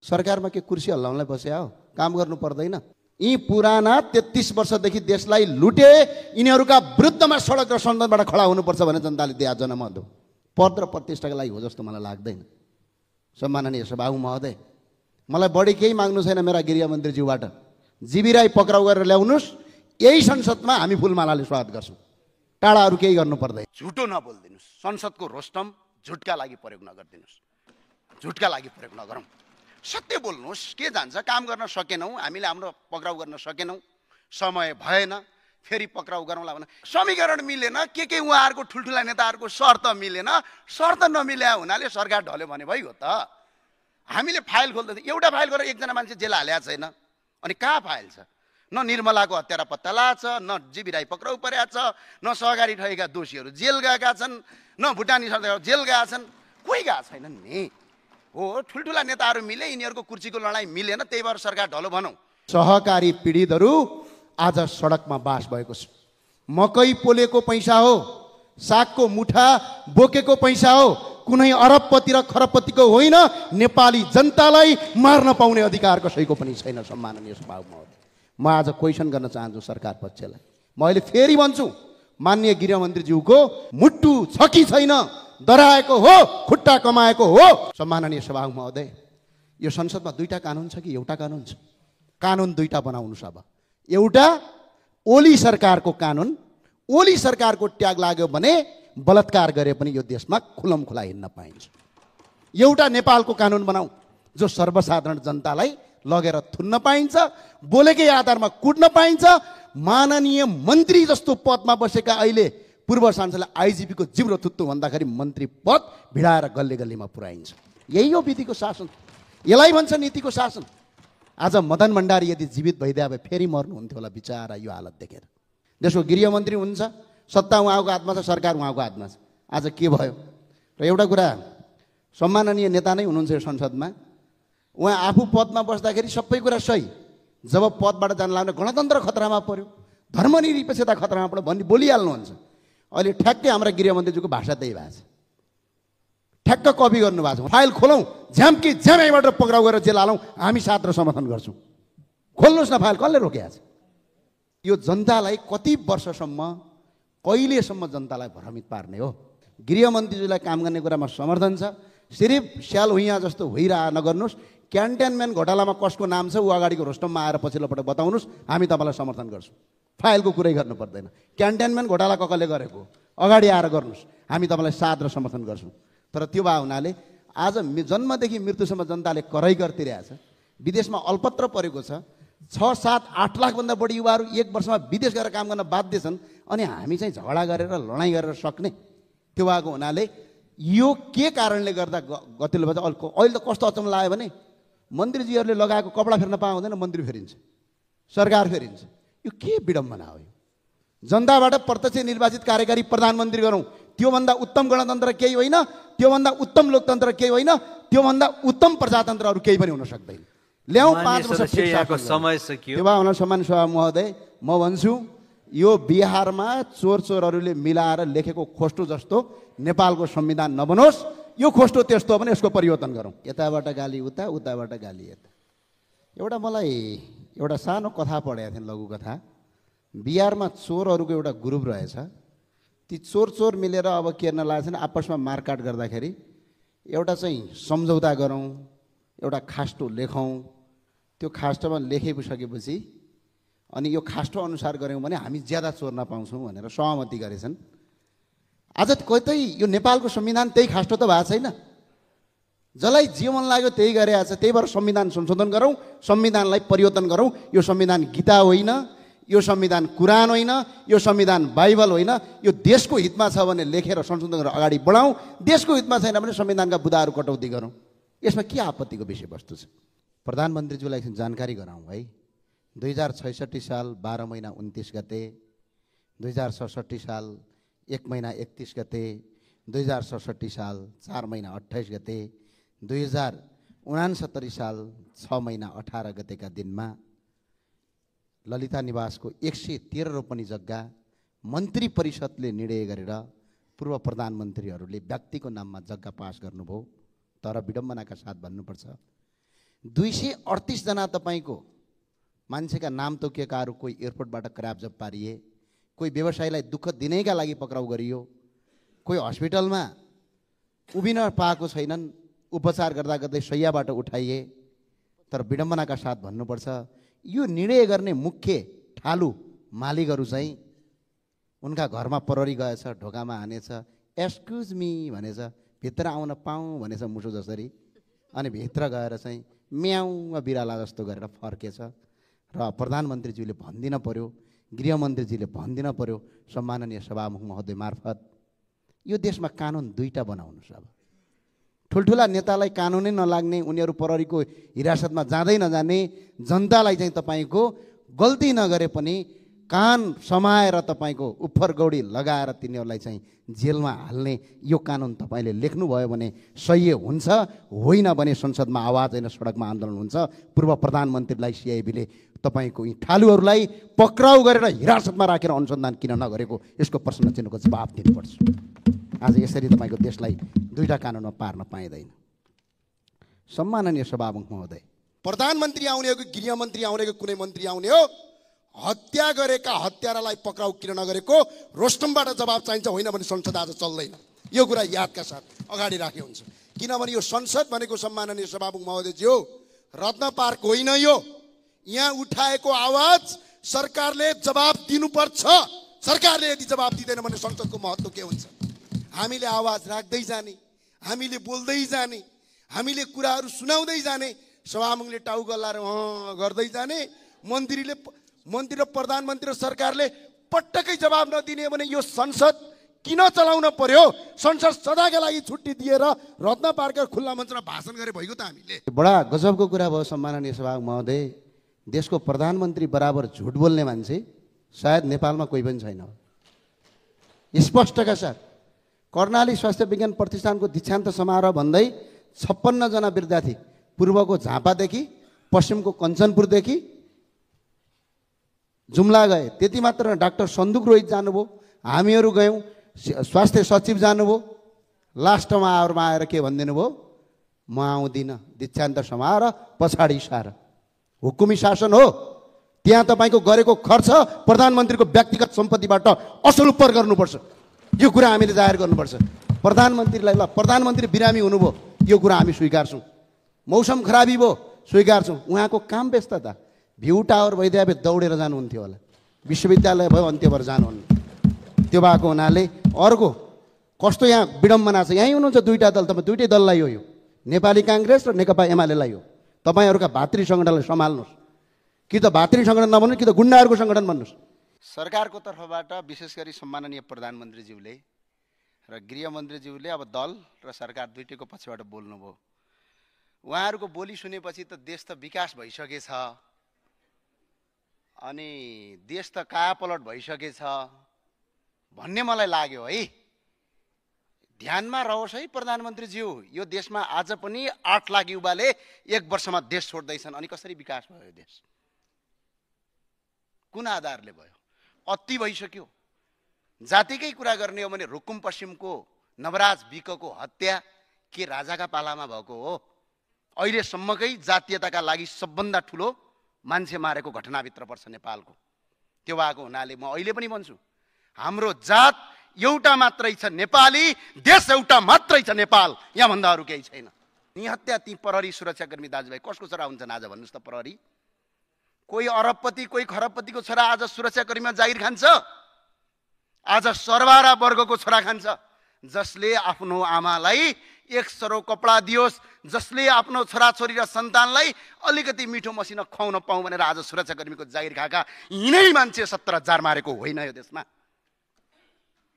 सरकारमा के कुर्सी हल्लाउनलाई बसे हो? काम गर्नु पर्दैन? यी पुराना 33 वर्षदेखि देशलाई लुटे यिनीहरूका विरुद्धमा सडक र संसदबाट खडा हुनुपर्छ भने जनताले दिए जनमत हो। पद र प्रतिष्ठाका लागि हो जस्तो मलाई लाग्दैन। सम्माननीय सभापति महोदय, मलाई बढी केही माग्नु छैन मेरा गृहमन्त्रीज्यूबाट। जीवी राई पक्राउ गरेर ल्याउनुहोस्, यही संसदमा हामी फुलमालाले स्वागत गर्छौँ। टाढा अरू केही गर्नु पर्दैन। झुटो नबोलिदिनुहोस्। संसदको रोस्टम झुटका लागि प्रयोग नगरिदिनुहोस्। झुटका लागि प्रयोग नगरौँ। सत्य बोल्नुहोस्। के जान्छ? काम गर्न सकेनौँ, हामीले हाम्रो पक्राउ गर्न सकेनौँ, समय भएन, फेरि पक्राउ गरौँला भने समीकरण मिलेन। के उहाँहरूको ठुल्ठुला नेताहरूको शर्त मिलेन। शर्त नमिल्या हुनाले सरकार ढल्यो भने भइगयो त। हामीले फाइल खोल्दै थियौँ, एउटा फाइल गरेर एकजना मान्छे जेल हालेको छैन। अनि कहाँ फाइल छ? न निर्मलाको हत्यारा पत्ता लाछ, न जीवी राई पक्राउ परेको छ, न सहकारी ठगेका दोषीहरू जेल गएका छन्, न भुटानी सरकार जेल गएका छन्, कोही गएको छैनन् नि। हो, ठुल्ठुला नेताहरू मिले, यिनीहरूको कुर्सीको लडाइँ मिलेन, त्यही भएर सरकार ढलो भनौँ। सहकारी पीडितहरू आज सडकमा बास भएको छ। मकै पोलेको पैसा हो, सागको मुठा बोकेको पैसा हो, कुनै अरबपति र खरबपतिको होइन। नेपाली जनतालाई मार्न पाउने अधिकार कसैको पनि छैन। सम्माननीय सभापति महोदय, म आज क्वेसन गर्न चाहन्छु सरकार पक्षलाई। म अहिले फेरि भन्छु, माननीय गृहमन्त्रीज्यूको मुट्टु छ कि छैन? डराएको हो, खुट्टा कमाएको हो? सम्माननीय सभापति महोदय, यो संसदमा दुईटा कानुन छ कि एउटा कानुन छ? कानुन दुईटा बनाउनुहोस्। अब एउटा ओली सरकारको कानुन, ओली सरकारको ट्याग लाग्यो भने बलात्कार गरे पनि यो देशमा खुलमखुला हिँड्न पाइन्छ। एउटा नेपालको कानुन बनाऊ जो सर्वसाधारण जनतालाई लगेर थुन्न पाइन्छ, बोलेकै आधारमा कुट्न पाइन्छ। माननीय मन्त्री जस्तो पदमा बसेका अहिले पूर्व सांसदलाई आइजिपीको जिब्रो थुत्तु भन्दाखेरि मन्त्री पद भिडाएर गल्ली गल्लीमा पुर्याइन्छ। यही हो विधिको शासन, यसलाई भन्छ नीतिको शासन। आज मदन भण्डारी यदि जीवित भइदिए भए फेरि मर्नुहुन्थ्यो होला बिचारा यो हालत देखेर। देशको गृहमन्त्री हुन्छ, सत्ता उहाँको हातमा छ, सरकार उहाँको हातमा छ। आज के भयो? र एउटा कुरा, सम्माननीय नेता नै हुनुहुन्छ यो संसदमा, उहाँ आफू पदमा बस्दाखेरि सबै कुरा सही, जब पदबाट जान लाग्ने गणतन्त्र खतरामा पर्यो, धर्मनिरपेक्षता खतरामा पर्यो भन्ने बोलिहाल्नुहुन्छ। अहिले ठ्याक्कै हाम्रा गृहमन्त्रीज्यूको भाषा त्यही भएको छ। ठ्याक्क कपी गर्नुभएको छ। फाइल खोलौँ, झ्याम्की झ्यामैबाट पक्राउ गरेर जेल हालौँ, हामी साथ र समर्थन गर्छौँ। खोल्नुहोस् न फाइल, कसले रोकेको छ? यो जनतालाई कति वर्षसम्म, कहिलेसम्म जनतालाई भ्रमित पार्ने हो? गृहमन्त्रीज्यूलाई काम गर्ने कुरामा समर्थन छ। सिर्फ स्याल हुइया जस्तो भइरह नगर्नुहोस्। क्यान्टेनमेन्ट घोटालामा कसको नाम छ ऊ अगाडिको रोस्टममा आएर पछिल्लो पटक बताउनुहोस्, हामी तपाईँलाई समर्थन गर्छौँ। फाइलको कुरै गर्नु पर्दैन। क्यान्टेनमेन्ट घोटाला कसले गरेको अगाडि आएर गर्नुहोस्, हामी तपाईँलाई साथ र समर्थन गर्छौँ। तर त्यो भए हुनाले आज जन्मदेखि मृत्युसम्म जनताले कराई गरिरहेछ। विदेशमा अल्पत्र परेको छ। 6, 7, 8 लाखभन्दा बढी युवाहरू एक वर्षमा विदेश गएर काम गर्न बाध्य छन्। अनि हामी चाहिँ झगडा गरेर लडाइँ गरेर सक्ने? त्यो भएको हुनाले यो के कारणले गर्दा गतिलो भन्छ? अहिले त कस्तो अचम्म लाग्यो भने मन्त्रीजीहरूले लगाएको कपडा फेर्न पाउँदैन, मन्त्री फेरिन्छ, सरकार फेरिन्छ। यो के विडम्बना हो? यो जनताबाट प्रत्यक्ष निर्वाचित कार्यकारी प्रधानमन्त्री गरौँ, त्योभन्दा उत्तम गणतन्त्र केही होइन, त्योभन्दा उत्तम लोकतन्त्र केही होइन, त्योभन्दा उत्तम प्रजातन्त्र अरू केही पनि हुन सक्दैन। ल्याउँ 5 वर्ष समय सकियो। त्यो भए सम्मान सभा महोदय, म भन्छु यो बिहारमा चोरहरूले मिलाएर लेखेको खोस्टो जस्तो नेपालको संविधान नबनोस्। यो खोस्टो त्यस्तो हो भने यसको परिवर्तन गरौँ। यताबाट गाली उता, उताबाट गाली यता। मलाई एउटा सानो कथा पढेको थिएँ, लघु कथा। बिहारमा चोरहरूको एउटा ग्रुप रहेछ। ती चोर मिलेर अब केर्न लागेछन्, आपसमा मारकाट गर्दाखेरि एउटा चाहिँ सम्झौता गरौँ, एउटा खास्टो लेखौँ। त्यो खास्टोमा लेखिसकेपछि अनि यो खास्टो अनुसार गऱ्यौँ भने हामी ज्यादा चोर नपाउँछौँ भनेर सहमति गरेछन्। आज कतै यो नेपालको संविधान त्यही खास्टो त भएको छैन। जसलाई जे मन लाग्यो त्यही गरेको छ। त्यही भएर संविधान संशोधन गरौँ, संविधानलाई परिवर्तन गरौँ। यो संविधान गीता होइन, यो संविधान कुरान होइन, यो संविधान बाइबल होइन। यो देशको हितमा छ भने लेखेर संशोधन गरेर अगाडि बढाउँ, देशको हितमा छैन भने संविधानका बुदाहरू कटौती गरौँ। यसमा के आपत्तिको विषयवस्तु छ? प्रधानमन्त्रीज्यूलाई जानकारी गराउँ है। 2066 साल 12 महिना 29 गते, 2067 साल 1 महिना 31 गते, 2067 साल 4 महिना 28 गते, 2069 साल 6 महिना 18 गतेका दिनमा ललिता निवासको 113 रोपनी जग्गा मन्त्री परिषदले निर्णय गरेर पूर्व प्रधानमन्त्रीहरूले व्यक्तिको नाममा जग्गा पास गर्नुभयो। तर विडम्बनाका साथ भन्नुपर्छ, 238 जना तपाईँको मान्छेका नाम तोकिएकाहरू कोही एयरपोर्टबाट क्राप्जब पारिए, कोही व्यवसायीलाई दुःख दिनैका लागि पक्राउ गरियो, कोही हस्पिटलमा उभिन पाएको छैनन्, उपचार गर्दा गर्दै शैय्याबाट उठाइए। तर विडम्बनाका साथ भन्नुपर्छ, यो निर्णय गर्ने मुख्य ठालु मालिकहरू चाहिँ उनका घरमा प्रहरी गएछ, ढोकामा हानेछ, एक्सक्युज मी भनेछ, भित्र आउन पाऊँ भनेछ मुसो जसरी, अनि भित्र गएर चाहिँ म्याउ बिराला जस्तो गरेर फर्केछ। र प्रधानमन्त्रीज्यूले भनिदिन पर्यो, गृहमन्त्रीजीले भनिदिन पर्यो, सम्माननीय सभामुख महोदय मार्फत, यो देशमा कानुन दुईटा बनाउनुहोस्। अब ठुल्ठुला नेतालाई कानुनै नलाग्ने, उनीहरू प्रहरीको हिरासतमा जाँदै नजाने, जनतालाई चाहिँ तपाईँको गल्ती नगरे पनि कान समाएर तपाईँको उफ्फर गौडी लगाएर तिनीहरूलाई चाहिँ जेलमा हाल्ने यो कानुन तपाईँले लेख्नुभयो भने सही हुन्छ, होइन भने संसदमा आवाज होइन, सडकमा आन्दोलन हुन्छ। पूर्व प्रधानमन्त्रीलाई सिआइबीले तपाईँको यी ठालुहरूलाई पक्राउ गरेर हिरासतमा राखेर अनुसन्धान किन नगरेको, यसको प्रश्न चिन्हको जवाब दिनुपर्छ। आज यसरी तपाईँको देशलाई दुईटा कानुनमा पार्न पाइँदैन। सम्माननीय सभामुख महोदय, प्रधानमन्त्री आउने हो कि गृहमन्त्री आउने हो कि कुनै मन्त्री आउने हो, हत्या गरेका हत्यारालाई पक्राउ किन नगरेको रोस्टमबाट जवाब चाहिन्छ, होइन भने संसद आज चल्दैन। यो कुरा यादका साथ अगाडि राखे हुन्छ, किनभने यो संसद भनेको सम्माननीय सभामुख महोदयज्यू रत्न पार्क होइन। यो यहाँ उठाएको आवाज सरकारले जवाब दिनुपर्छ। सरकारले यदि जवाब दिँदैन भने संसदको महत्त्व के हुन्छ? हामीले आवाज राख्दै जाने, हामीले बोल्दै जाने, हामीले कुराहरू सुनाउँदै जाने, सभामुखले टाउको लाएर गर्दै जाने, मन्त्री र प्रधानमन्त्री र सरकारले पटक्कै जवाब नदिने भने यो संसद किन चलाउन पर्यो? संसद सदाका लागि छुट्टी दिएर रत्न पार्क खुल्ला मञ्चमा भाषण गरे भइगयो त। हामीले बडा गजबको कुरा भयो सम्माननीय सभामुख महोदय, देशको प्रधानमन्त्री बराबर झुट बोल्ने मान्छे सायद नेपालमा कोही पनि छैन। स्पष्टका साथ कर्णाली स्वास्थ्य विज्ञान प्रतिष्ठानको दीक्षान्त समारोह भन्दै 56 जना विद्यार्थी पूर्वको झापादेखि पश्चिमको कञ्चनपुरदेखि जुम्ला गए। त्यति मात्र डाक्टर सन्दुक रोहित जानुभयो, हामीहरू गयौँ, स्वास्थ्य सचिव जानुभयो। लास्टमा आएर के भनिदिनु भयो? म आउँदिनँ, दीक्षान्त समारोह पछाडि सार। हुकुमी शासन हो, त्यहाँ तपाईँको गरेको खर्च प्रधानमन्त्रीको व्यक्तिगत सम्पत्तिबाट असुल उपर गर्नुपर्छ। यो कुरा हामीले जाहेर गर्नुपर्छ। प्रधानमन्त्रीलाई ल प्रधानमन्त्री बिरामी हुनुभयो, यो कुरा हामी स्वीकार्छौँ। मौसम खराबी भयो, स्वीकार्छौँ। उहाँको काम व्यस्तता, भ्यू टावर भइदिए भए दौडेर जानुहुन्थ्यो होला, विश्वविद्यालय भयो अन्त्य भएर जानुहुन्न। त्यो भएको हुनाले अर्को कस्तो यहाँ विडम्बना छ। यहीँ हुनुहुन्छ दुईटा दल, तपाईँ दुईटै दललाई हो, यो नेपाली काङ्ग्रेस र नेकपा एमालेलाई हो। तपाईँहरूका भातृ सङ्गठनलाई सम्हाल्नुहोस्, कि त भातृ सङ्गठन नभन्नुहोस् कि त गुन्डाहरूको सङ्गठन भन्नुहोस्। सरकारको तर्फबाट विशेष गरी सम्माननीय प्रधानमन्त्रीज्यूले र गृहमन्त्रीज्यूले अब दल र सरकार दुईटैको पछिबाट बोल्नुभयो। उहाँहरूको बोली सुनेपछि त देश त विकास भइसकेछ, अनि देश त कायापलट भइसकेछ भन्ने मलाई लाग्यो है। ध्यानमा रहोस् है प्रधानमन्त्रीज्यू, यो देशमा आज पनि 8 लाख युवाले 1 वर्षमा देश छोड्दैछन्। अनि कसरी विकास भयो देश? कुन आधारले भयो? अति भइसक्यो। जातिकै कुरा गर्ने हो भने रुकुम पश्चिमको नवराज विकको हत्या के राजाका पालामा भएको हो? अहिलेसम्मकै जातीयताका लागि सबभन्दा ठुलो मान्छे मारेको घटनाभित्र पर्छ नेपालको। त्यो भएको हुनाले म अहिले पनि भन्छु, हाम्रो जात एउटा मात्रै छ, नेपाली देश एउटा मात्रै छ नेपाल, यहाँ भन्दा अरू केही छैन। यी हत्या ती प्रहरी सुरक्षाकर्मी दाजुभाइ कसको छोरा हुन्छन् आज भन्नुहोस् त? प्रहरी कोही अरबपति कोही खरबपतिको छोरा आज सुरक्षाकर्मीमा जागिर खान्छ, आज सरबारा वर्गको छोरा खान्छ। जसले आफ्नो आमालाई 1 सरो कपडा दियोस्, जसले आफ्नो छोराछोरी र सन्तानलाई अलिकति मिठो मसिनो खुवाउन पाऊँ भनेर आज सुरक्षाकर्मीको जागिर खाएका यिनै मान्छे 70,000 मारेको होइन यो देशमा?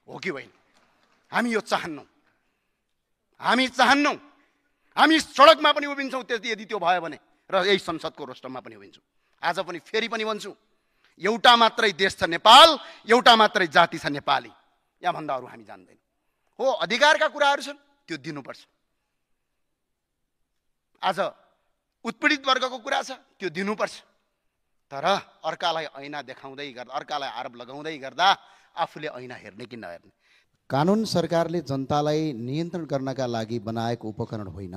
हो कि होइन? हामी यो चाहन्नौँ, हामी चाहन्नौँ। हामी सडकमा पनि उभिन्छौँ यदि त्यो भयो भने, र यही संसदको रोस्टममा पनि उभिन्छौँ। आज पनि फेरि पनि भन्छु, एउटा मात्रै देश छ नेपाल, एउटा मात्रै जाति छ नेपाली, यहाँ भन्दा अरू हामी जान्दैनौँ। हो, अधिकारका कुराहरू छन्, त्यो दिनुपर्छ। आज उत्पीडित वर्गको कुरा छ, त्यो दिनुपर्छ। तर अर्कालाई ऐना देखाउँदै गर्दा, अर्कालाई आरोप लगाउँदै गर्दा आफूले ऐना हेर्ने कि नहेर्ने? कानुन सरकारले जनतालाई नियन्त्रण गर्नका लागि बनाएको उपकरण होइन,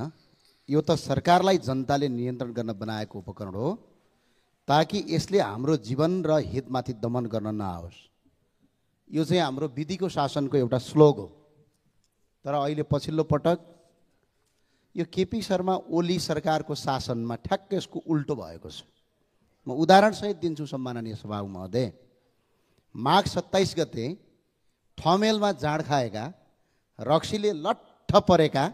यो त सरकारलाई जनताले नियन्त्रण गर्न बनाएको उपकरण हो, ताकि यसले हाम्रो जीवन र हितमाथि दमन गर्न नआओस्। यो चाहिँ हाम्रो विधिको शासनको एउटा श्लोक हो। तर अहिले पछिल्लो पटक यो केपी शर्मा ओली सरकारको शासनमा ठ्याक्कै यसको उल्टो भएको छ। म उदाहरणसहित दिन्छु सम्माननीय सभामुख महोदय। माघ 27 गते ठमेलमा जाँड खाएका, रक्सीले लट्ठ परेका,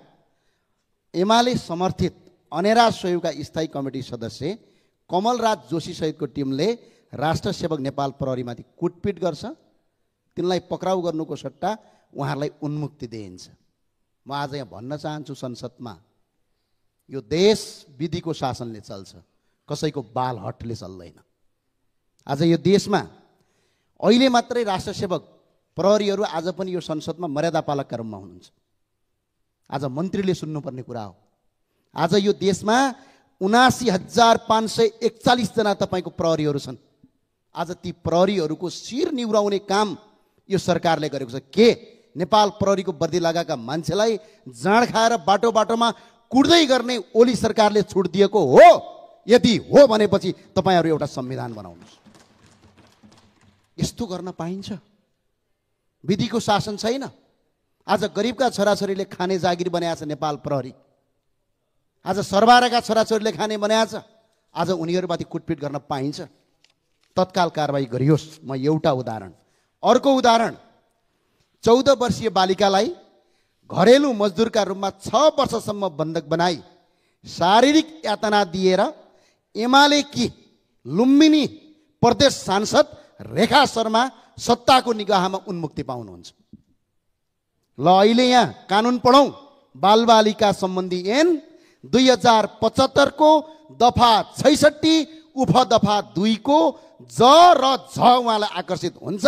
एमाले समर्थित अनेरा सहयोगका स्थायी कमिटी सदस्य कमलराज जोशी सहितको टिमले राष्ट्र सेवक नेपाल प्रहरीमाथि कुटपिट गर्छ। तिनलाई पक्राउ गर्नुको सट्टा उहाँहरूलाई उन्मुक्ति दिइन्छ। म आज यहाँ भन्न चाहन्छु, संसदमा यो देश विधिको शासनले चल्छ, कसैको बाल हटले चल्दैन। आज यो देशमा अहिले मात्रै राष्ट्र सेवक प्रहरीहरू आज पनि यो संसदमा मर्यादा पालकका रूपमा हुनुहुन्छ। आज मन्त्रीले सुन्नुपर्ने कुरा हो। आज यो देशमा 79,541 जना तपाईँको प्रहरीहरू छन्। आज ती प्रहरीहरूको शिर निहुराउने काम यो सरकारले गरेको छ। के नेपाल प्रहरीको वर्दी लगाएका मान्छेलाई जाँड खाएर बाटो बाटोमा कुट्दै गर्ने ओली सरकारले छुट दिएको हो? यदि हो भनेपछि तपाईँहरू एउटा संविधान बनाउनुहोस्। यस्तो गर्न पाइन्छ? विधिको शासन छैन। आज गरिबका छोराछोरीले खाने जागिर बनाएको छ नेपाल प्रहरी। आज सरबाराका छोराछोरीले खाने बनाएको छ। आज उनीहरूमाथि कुटपिट गर्न पाइन्छ? तत्काल कारबाही गरियोस्। म एउटा उदाहरण। अर्को उदाहरण, 14 वर्षीय बालिकालाई घरेलु मजदुरका रूपमा 6 वर्षसम्म बन्धक बनाई शारीरिक यातना दिएर एमालेकी लुम्बिनी प्रदेश सांसद रेखा शर्मा सत्ताको निगाहमा उन्मुक्ति पाउनुहुन्छ। ल अहिले यहाँ कानुन पढौँ। बालबालिका सम्बन्धी ऐन 2075 को दफा 66 उपदफा 2 को ज र झ उहाँलाई आकर्षित हुन्छ।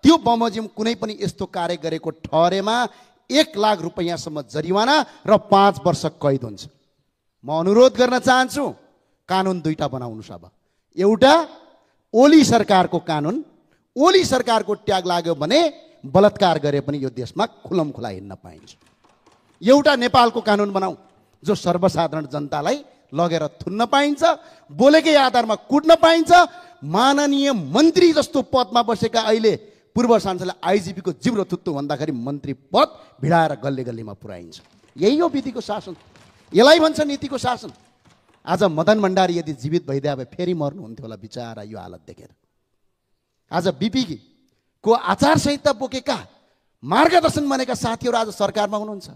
त्यो बमोजिम कुनै पनि यस्तो कार्य गरेको ठहरेमा 1 लाख रुपैयाँसम्म जरिवाना र 5 वर्ष कैद हुन्छ। म अनुरोध गर्न चाहन्छु, कानुन दुईटा बनाउनुहोस्। अब एउटा ओली सरकारको कानुन, ओली सरकारको ट्याग लाग्यो भने बलात्कार गरे पनि यो देशमा खुलम खुला हिँड्न पाइन्छ। एउटा नेपालको कानुन बनाऊ जो सर्वसाधारण जनतालाई लगेर थुन्न पाइन्छ, बोलेकै आधारमा कुट्न पाइन्छ। माननीय मन्त्री जस्तो पदमा बसेका अहिले पूर्व सांसदलाई आइजिपी को जिब्रो थुत्तु भन्दाखेरि मन्त्री पद भिडाएर गल्ली गल्लीमा पुर्याइन्छ। यही हो विधिको शासन। यसलाई भन्छ नीतिको शासन। आज मदन भण्डारी यदि जीवित भइदिए भए फेरि मर्नुहुन्थ्यो होला बिचारा यो हालत देखेर। आज बिपी को आचार संहिता बोकेका, मार्गदर्शन बनेका साथीहरू आज सरकारमा हुनुहुन्छ।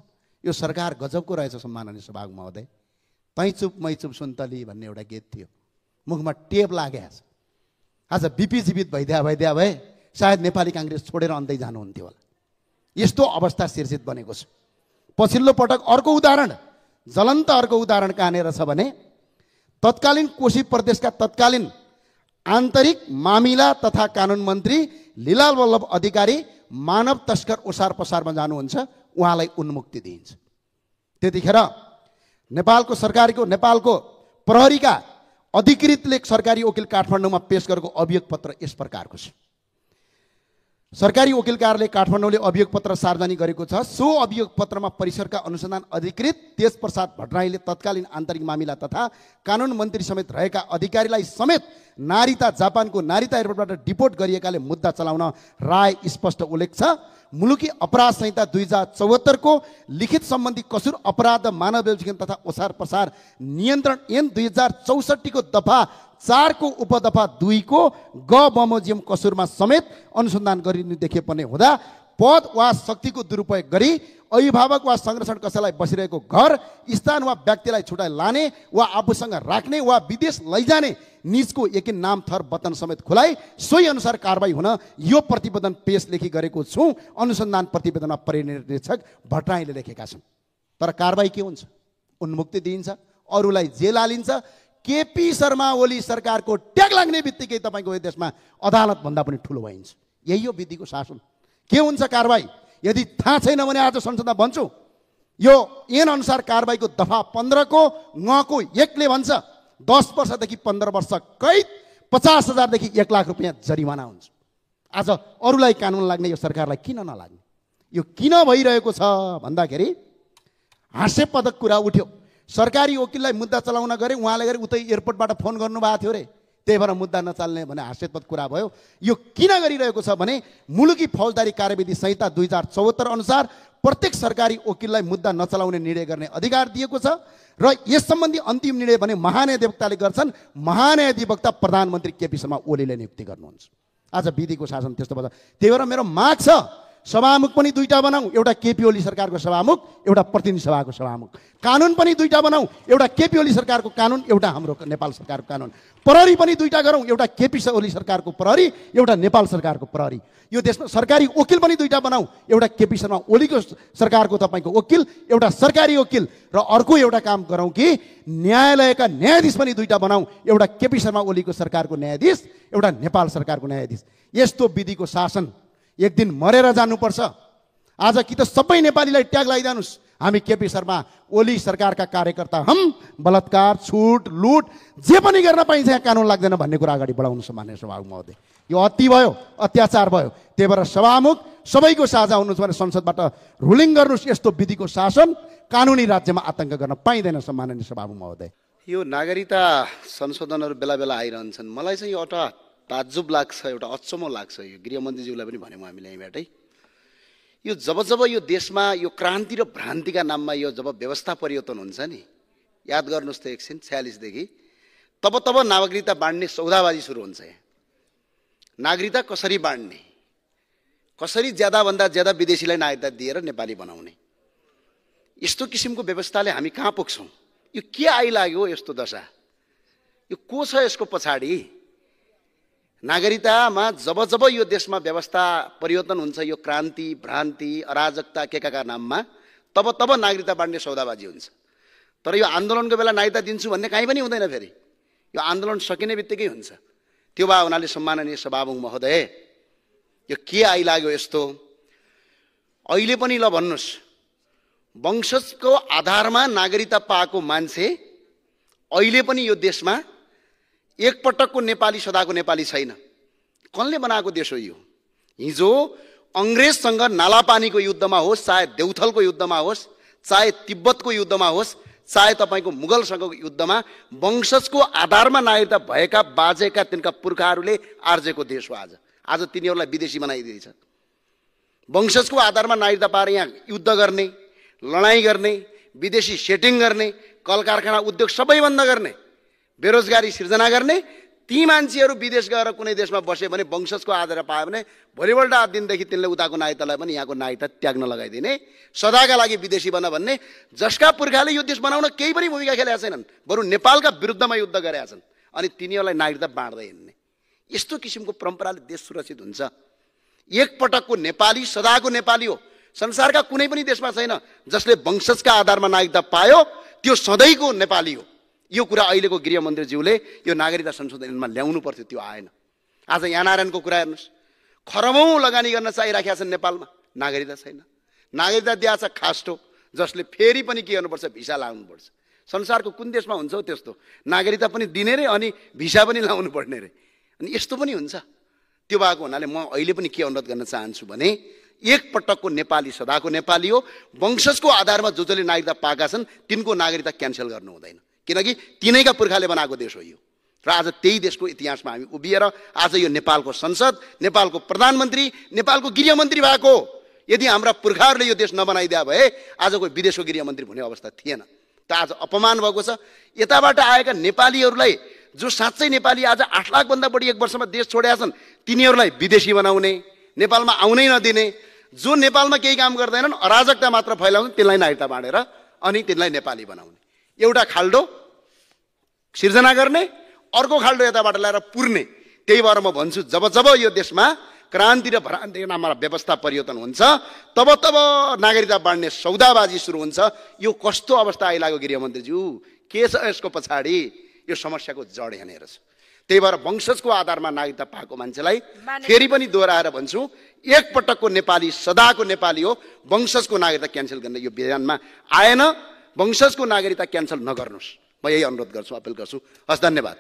यो सरकार गजबको रहेछ सम्माननीय सभामुख महोदय। तै चुप मै चुप सुन्तली भन्ने एउटा गीत थियो, मुखमा टेप लागेको छ। आज बिपी जीवित भइदिया भए सायद नेपाली काङ्ग्रेस छोडेर अन्दै जानुहुन्थ्यो होला। यस्तो अवस्था सिर्जित बनेको छ। पछिल्लो पटक अर्को उदाहरण, ज्वलन्त अर्को उदाहरण कहाँनिर छ भने तत्कालीन कोशी प्रदेशका तत्कालीन आन्तरिक मामिला तथा कानुन मन्त्री लीलाल वल्लभ अधिकारी मानव तस्कर ओसार पसारमा जानुहुन्छ, उहाँलाई उन्मुक्ति दिइन्छ। त्यतिखेर नेपालको प्रहरीका अधिकृतले सरकारी वकिल काठमाडौँमा पेश गरेको अभियोग पत्र यस प्रकारको छ। सरकारी वकिल कार्यालय काठमाडौँले अभियोग पत्र सार्वजनिक गरेको छ। सो अभियोग पत्रमा परिसरका अनुसन्धान अधिकृत तेजप्रसाद भट्टराईले तत्कालीन आन्तरिक मामिला तथा कानुन मन्त्री समेत रहेका अधिकारीलाई समेत नारिता जापानको नारिता एयरपोर्टबाट डिपोर्ट गरिएकाले मुद्दा चलाउन राय स्पष्ट उल्लेख छ। मुलुकी अपराध संहिता 2074 को लिखित सम्बन्धी कसुर अपराध मानव व्यवस्थित तथा ओसार पसार नियन्त्रण ऐन 2064 को दफा 4 को उपदफा 2 को ग बमोजिम कसुरमा समेत अनुसन्धान गरिनु देखे पनि हुँदा पद वा शक्तिको दुरुपयोग गरी अभिभावक वा संरक्षण कसैलाई बसिरहेको घर, स्थान वा व्यक्तिलाई छुटाई लाने वा आफूसँग राख्ने वा विदेश लैजाने निजको एकिन नाम थर वतन समेत खुलाइ सोही अनुसार कारबाही हुन यो प्रतिवेदन पेश लेखी गरेको छु। अनुसन्धान प्रतिवेदनमा परिनिर्देशक भट्टराईले लेखेका छन्। तर कारबाही के हुन्छ? उन्मुक्ति दिइन्छ, अरूलाई जेल हालिन्छ। केपी शर्मा ओली सरकारको ट्याग लाग्ने बित्तिकै तपाईँको यो देशमा अदालत भन्दा पनि ठुलो भइन्छ। यही हो विधिको शासन। के हुन्छ कारबाही? यदि थाहा छैन भने आज संसदमा भन्छु, यो ऐन अनुसार कारबाहीको दफा 15 को ङ को 1 ले भन्छ 10 वर्षदेखि 15 वर्ष कैद, 50,000 देखि 1 लाख रुपैयाँ जरिवाना हुन्छ। आज अरूलाई कानुन लाग्ने यो सरकारलाई किन नलाग्ने? यो किन भइरहेको छ भन्दाखेरि हास्यपदक कुरा उठ्यो। सरकारी वकिललाई मुद्दा चलाउन गरे, उहाँले गरे उतै एयरपोर्टबाट फोन गर्नुभएको थियो रे, त्यही भएर मुद्दा नचाल्ने भने हास्यास्पद कुरा भयो। यो किन गरिरहेको छ भने मुलुकी फौजदारी कार्यविधि संहिता 2074 अनुसार प्रत्येक सरकारी वकिललाई मुद्दा नचलाउने निर्णय गर्ने अधिकार दिएको छ र यस सम्बन्धी अन्तिम निर्णय भने महान्यायाधिवक्ताले गर्छन्। महान्यायाधिवक्ता प्रधानमन्त्री केपी शर्मा ओलीले नियुक्ति गर्नुहुन्छ। आज विधिको शासन त्यस्तो भन्छ। त्यही भएर मेरो माग छ, सभामुख पनि दुईटा बनाऊ, एउटा केपी ओली सरकारको सभामुख, एउटा प्रतिनिधि सभाको सभामुख। कानुन पनि दुईटा बनाऊ, एउटा केपी ओली सरकारको कानुन, एउटा हाम्रो नेपाल सरकारको कानुन। प्रहरी पनि दुईटा गरौँ, एउटा केपी ओली सरकारको प्रहरी, एउटा नेपाल सरकारको प्रहरी। यो देशमा सरकारी वकिल पनि दुईटा बनाऊ, एउटा केपी शर्मा ओलीको सरकारको तपाईँको वकिल, एउटा सरकारी वकिल, र अर्को एउटा काम गरौँ कि न्यायालयका न्यायाधीश पनि दुईटा बनाऊ, एउटा केपी शर्मा ओलीको सरकारको न्यायाधीश, एउटा नेपाल सरकारको न्यायाधीश। यस्तो विधिको शासन एक दिन मरेर जानुपर्छ। आज कि त सबै नेपालीलाई ट्याग लगाइदिनुहोस्, हामी केपी शर्मा ओली सरकारका कार्यकर्ता हम, बलात्कार, छुट, लुट जे पनि गर्न पाइन्छ यहाँ कानुन लाग्दैन भन्ने कुरा अगाडि बढाउनु छ मान्य सभामुख महोदय। यो अति भयो, अत्याचार भयो। त्यही भएर सभामुख सबैको साझा हुनुहुन्छ भने संसदबाट रुलिङ गर्नुहोस्। यस्तो विधिको शासन कानुनी राज्यमा आतंक गर्न पाइँदैन सम्माननीय सभामुख महोदय। यो नागरिकता संशोधनहरू बेला बेला आइरहन्छन्। मलाई चाहिँ एउटा ताज्जुब लाग्छ, एउटा अचम्म लाग्छ। यो गृहमन्त्रीज्यूलाई पनि भन्यौँ हामीले यहीँबाटै, यो जब जब यो देशमा यो क्रान्ति र भ्रान्तिका नाममा यो जब व्यवस्था परिवर्तन हुन्छ नि, याद गर्नुहोस् त एकछिन 46 देखि तब तब नागरिकता बाँड्ने सौदाबाजी सुरु हुन्छ। यहाँ नागरिकता कसरी बाँड्ने, कसरी ज्यादाभन्दा ज्यादा विदेशीलाई नागरिकता दिएर नेपाली बनाउने, यस्तो किसिमको व्यवस्थाले हामी कहाँ पुग्छौँ? यो के आइलाग्यो यस्तो दशा? यो को छ यसको पछाडि? नागरिकतामा जब जब यो देशमा व्यवस्था परिवर्तन हुन्छ, यो क्रान्ति, भ्रान्ति, अराजकता केका नाममा, तब तब नागरिकता बाँड्ने सौदाबाजी हुन्छ। तर यो आन्दोलनको बेला नागरिकता दिन्छु भन्ने कहीँ पनि हुँदैन। फेरि यो आन्दोलन सकिने बित्तिकै हुन्छ। त्यो भए हुनाले सम्माननीय सभामुख महोदय, यो के आइलाग्यो यस्तो? अहिले पनि ल भन्नुहोस्, वंशजको आधारमा नागरिकता पाएको मान्छे अहिले पनि यो देशमा एकपटकको नेपाली सदाको नेपाली छैन। कसले बनाएको देश हो यो? हिजो अङ्ग्रेजसँग नालापानीको युद्धमा होस्, चाहे देउथलको युद्धमा होस्, चाहे तिब्बतको युद्धमा होस्, चाहे तपाईँको मुगलसँगको युद्धमा वंशजको आधारमा नागरिकता भएका बाजेका तिनका पुर्खाहरूले आर्जेको देश हो। आज तिनीहरूलाई विदेशी बनाइदिएछ। वंशजको आधारमा नागरिकता पाएर यहाँ युद्ध गर्ने, लडाइँ गर्ने, विदेशी सेटिङ गर्ने, कल कारखाना उद्योग सबै बन्द गर्ने, बेरोजगारी सिर्जना गर्ने, ती मान्छेहरू विदेश गएर कुनै देशमा बसे भने वंशजको आधार पायो भने भोलिपल्ट दिनदेखि तिनले उताको नागरिकतालाई पनि यहाँको नागरिकता त्याग्न लगाइदिने, सदाका लागि विदेशी बन भन्ने, जसका पुर्खाले यो देश बनाउन केही पनि भूमिका खेलेका छैनन्, बरु नेपालका विरुद्धमा युद्ध गरेका छन्, अनि तिनीहरूलाई नागरिकता बाँड्दै हिँड्ने। यस्तो किसिमको परम्पराले देश सुरक्षित हुन्छ? एकपटकको नेपाली सदाको नेपाली हो। संसारका कुनै पनि देशमा छैन जसले वंशजका आधारमा नागरिकता पायो त्यो सधैँको नेपाली हो। यो कुरा अहिलेको गृहमन्त्रीज्यूले यो नागरिकता संशोधनमा ल्याउनु पर्थ्यो, त्यो आएन। आज यहाँ नारायणको कुरा हेर्नुहोस्, खरबौँ लगानी गर्न चाहिराखेका छन् नेपालमा, नागरिकता छैन। नागरिकता दिएको छ खास्टो, जसले फेरि पनि के गर्नुपर्छ? भिसा लाउनुपर्छ। संसारको कुन देशमा हुन्छ हो त्यस्तो? नागरिकता पनि दिने रे अनि भिसा पनि लाउनु पर्ने रे। अनि यस्तो पनि हुन्छ? त्यो भएको हुनाले म अहिले पनि के अनुरोध गर्न चाहन्छु भने एकपटकको नेपाली सदाको नेपाली हो। वंशजको आधारमा जसले नागरिकता पाएका छन् तिनको नागरिकता क्यान्सल गर्नु हुँदैन, किनकि तिनैका पुर्खाले बनाएको देश हो यो। र आज त्यही देशको इतिहासमा हामी उभिएर आज यो नेपालको संसद, नेपालको प्रधानमन्त्री, नेपालको गृहमन्त्री भएको। यदि हाम्रा पुर्खाहरूले यो देश नबनाइदिया भए आज कोही विदेशको गृहमन्त्री हुने अवस्था थिएन। त आज अपमान भएको छ। यताबाट आएका नेपालीहरूलाई जो साँच्चै नेपाली आज 8 लाखभन्दा बढी एक वर्षमा देश छोडेका छन् तिनीहरूलाई विदेशी बनाउने, नेपालमा आउनै नदिने, जो नेपालमा केही काम गर्दैनन्, अराजकता मात्र फैलाउने, तिनलाई नागरिकता बाँडेर अनि तिनलाई नेपाली बनाउने, एउटा खाल्डो सिर्जना गर्ने, अर्को खाल्डो यताबाट ल्याएर पुर्ने। त्यही भएर म भन्छु, जब जब यो देशमा क्रान्ति र भ्रान्तिको नाममा व्यवस्था परिवर्तन हुन्छ तब तब नागरिकता बाँड्ने सौदाबाजी सुरु हुन्छ। यो कस्तो अवस्था आइलाग्यो गृहमन्त्रीज्यू? के छ यसको पछाडि? यो समस्याको जड यहाँनिर छ। त्यही भएर वंशजको आधारमा नागरिकता पाएको मान्छेलाई फेरि पनि दोहोऱ्याएर भन्छु, एकपटकको नेपाली सदाको नेपाली हो। वंशजको नागरिकता क्यान्सल गर्ने यो विधानमा आएन। वंशजको नागरिकता क्यान्सल नगर्नुहोस्, म यही अनुरोध गर्छु, अपिल गर्छु। हस्, धन्यवाद।